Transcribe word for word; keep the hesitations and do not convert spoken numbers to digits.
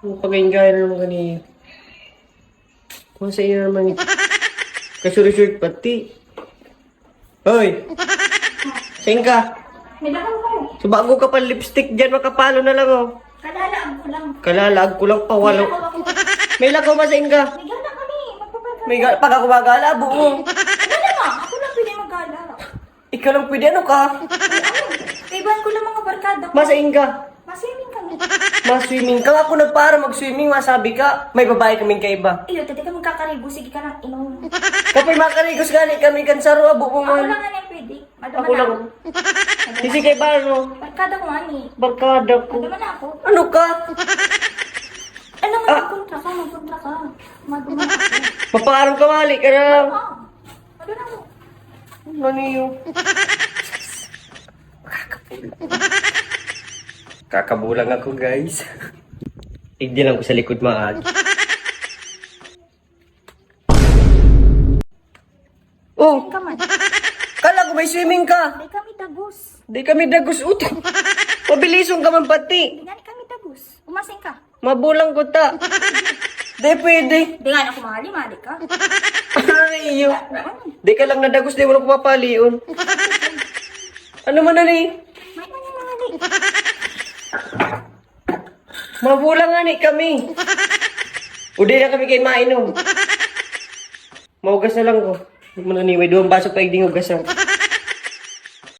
Ang pagayon-gayon na naman kani. Kung sa iyo naman eh. Kasuri-suri pati. Hoy! Saan ka? May lakaw ko. So bago ka pa lipstick dyan, makapalo na lang oh. Kalalaag ko lang. Kalalaag ko lang pa walo. May lakaw ako. May lakaw ba sa inga? May gala kami. Magpapagkano. May ga- pag ako magala, buo. Gala nga. Ako lang pwede magala. Ikaw lang pwede, ano ka? Kaibahan ko lang mga barkada ko. Masa inga? Maswimming kami. Maswimming ka. Ako nagpara mag-swimming, masabi ka, may babae kaming kaiba. Iyo, tati ka magkakarigo. Sige ka nang inom. Kapoy makarigos gani kami kan saro, abo mo Ako man. Lang nga nang pwede. Maduma Ako lang. Ako. Sisi kay Baro. Barkada ko nga ni. Barkada ko. Maduma na ako. Ano ka? Ano nga Ah. Magkontra ka, magkontra ka. Maduma na ako. Mapaarong ka, mali ka na. Ah. Maduma na ako. Ano niyo? Kakabulang ako, guys. Igdi lang ko sa likod maagi. Oh, Ka man. Kala ko may swimming ka. Di kami tagus. Di kami dagus uto. Mabilisong ka man pati. Di nga ni kami tagus. Umasing ka. Mabulang ko ta. Di pwede. Di nga na kumali, mali ka. Ano iyo? Di ka lang nadagus, di mo lang papalion. Ano man na ni? May mali, mali. Mabulang nga ni kami. O di na kami kay mainom. Maugas na lang ko. Ano man na ni? May duwang baso pa igding hugasan.